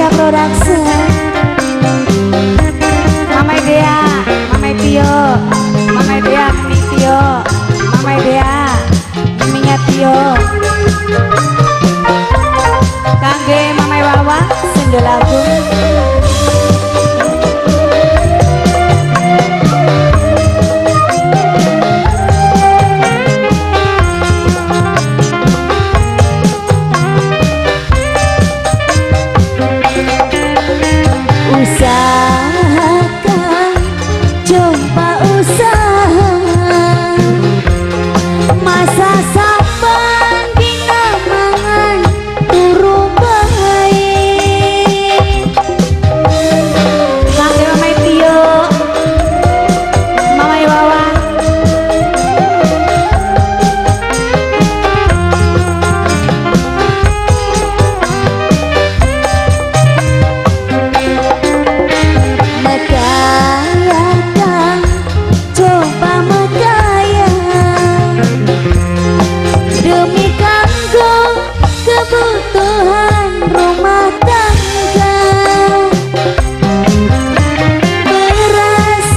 Indonesia Production. Mama Dea, Mama Tio, Mama Dea, Mimi Tio, Mama Dea, Miminya Tio. Kangge Mama Wawa sendel lagu. Usahakan, coba usaha, masa saban dina mangan turu bae. Kangge Mama Tio, Mama Wawa. Demi kanggo kebutuhan rumah tangga, beras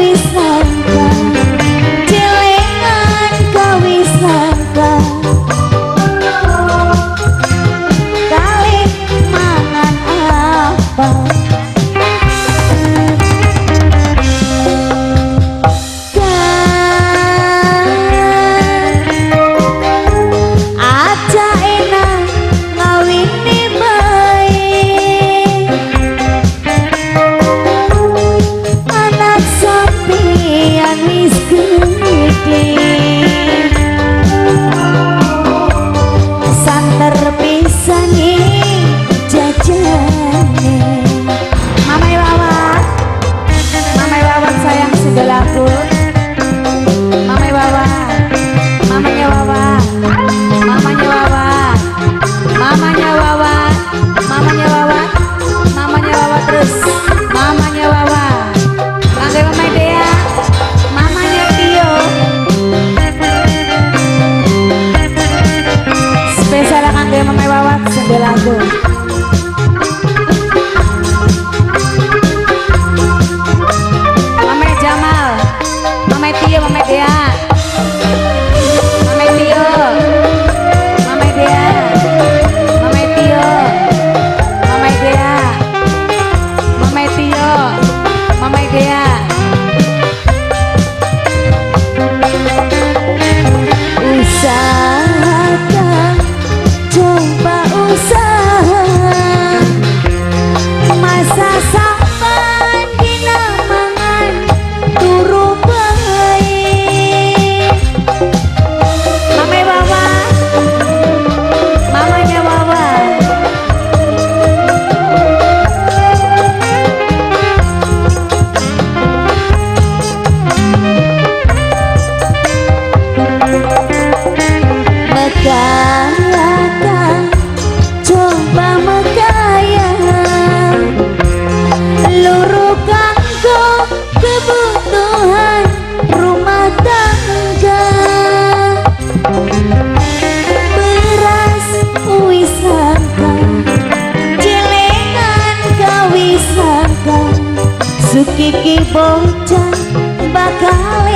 wis langka, celengan kawis langka, kali mangan apa? Santer pisan jajane. Mama Wawa, Mama Wawa sayang sendelaku. Mama Wawa, mamanya Wawa, mamanya Wawa, mamanya Wawa, mamanya Wawa, mamanya Wawa terus, mamanya Wawa. Kangge Mama Dea, mamanya Tio. Spesial kangge Mama Wawa sendel lagu. Mama Jamal, Mama Tio, Mama Dea, Mama Tio, Mama Dea, Mama Tio, Mama Dea, Mama Tio, Mama Dea. Usahakan, coba usaha, masa saban dina mangan turu bae. Mama Wawa, mamanya Wawa. Mekaya, coba mekaya, luru kanggo kebutuhan rumah tangga, beras wis langka, celengan kawis langka, sukiki bocah bakal